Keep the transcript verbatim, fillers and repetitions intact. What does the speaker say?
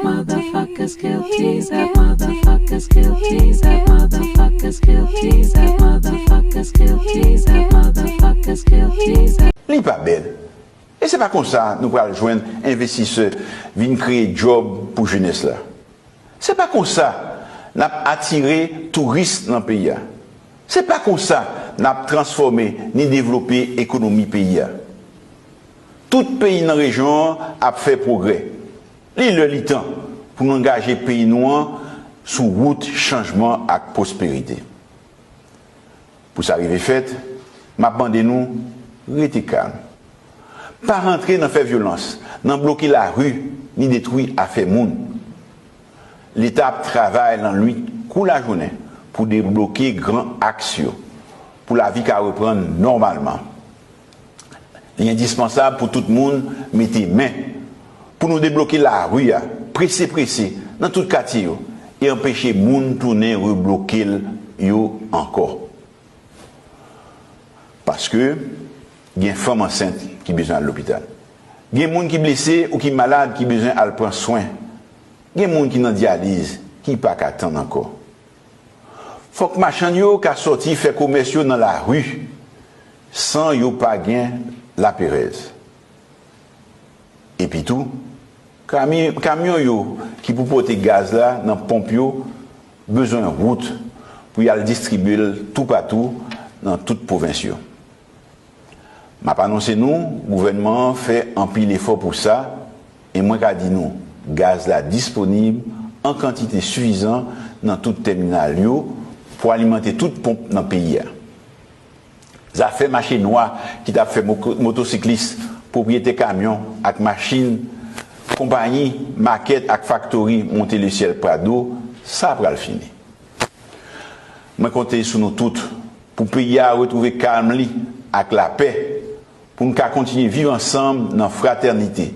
Motherfuckers kill T Z. Motherfuckers kill T Z. Motherfuckers kill T Z. Motherfuckers kill T Z. Motherfuckers kill T Z. Li pa bèl. E se pa konsa nou pral jwenn envestisè vin kreye djòb pou jenès la. Se pa konsa n ap atire touris nan peyi a. Se pa konsa n ap transfòme ni devlope ekonomi peyi a. Tout peyi nan rejyon an ap fè pwogrè. Li lè li tan pou nou angaje peyi nou an sou wout chanjman ak pwosperite. Pou sa rive fèt, m ap mande nou rete kalm. Pa rantre nan fè vyolans, nan bloke lari, ni detwi afè moun. Leta ap travay lannwit kou lajounen pou debloke gran aks yo, pou lavi ka reprann nòmalman. Li endispansab pou tout moun mete men pou nou debloke lari a prese prese nan tout katye yo e anpeche moun tounen rebloke l yo ankò. Paske gen fanm ansent ki bezwen al lopital. Gen moun ki blese ou ki malad ki bezwen al pran swen. Gen moun ki nan dyaliz ki pa ka tann ankò. Fòk machann yo ka sòti fè komès yo nan lari san yo pa gen laperèz. Epitou, kami- kamyon yo ki pou pote gaz la nan ponp yo bezwen wout pou y al distribye l toupatou nan tout pwovens yo. M ap anonse nou, gouvènman an fè anpil efò pou sa, e mwen ka di nou, gaz la disponib an kantite sifizan nan tout tèminal yo pou alimante tout ponp nan peyi a. Zafè mache nwa ki t ap fè mo- motosiklis, pwopriyetè kamyon ak machin, konpayi, makèt ak faktori monte lesyèl Prado, sa pral fini. Mwen konte sou nou tout pou peyi a retwouve kalm li ak lapè, pou n ka kontinye viv ansanm nan fratènite,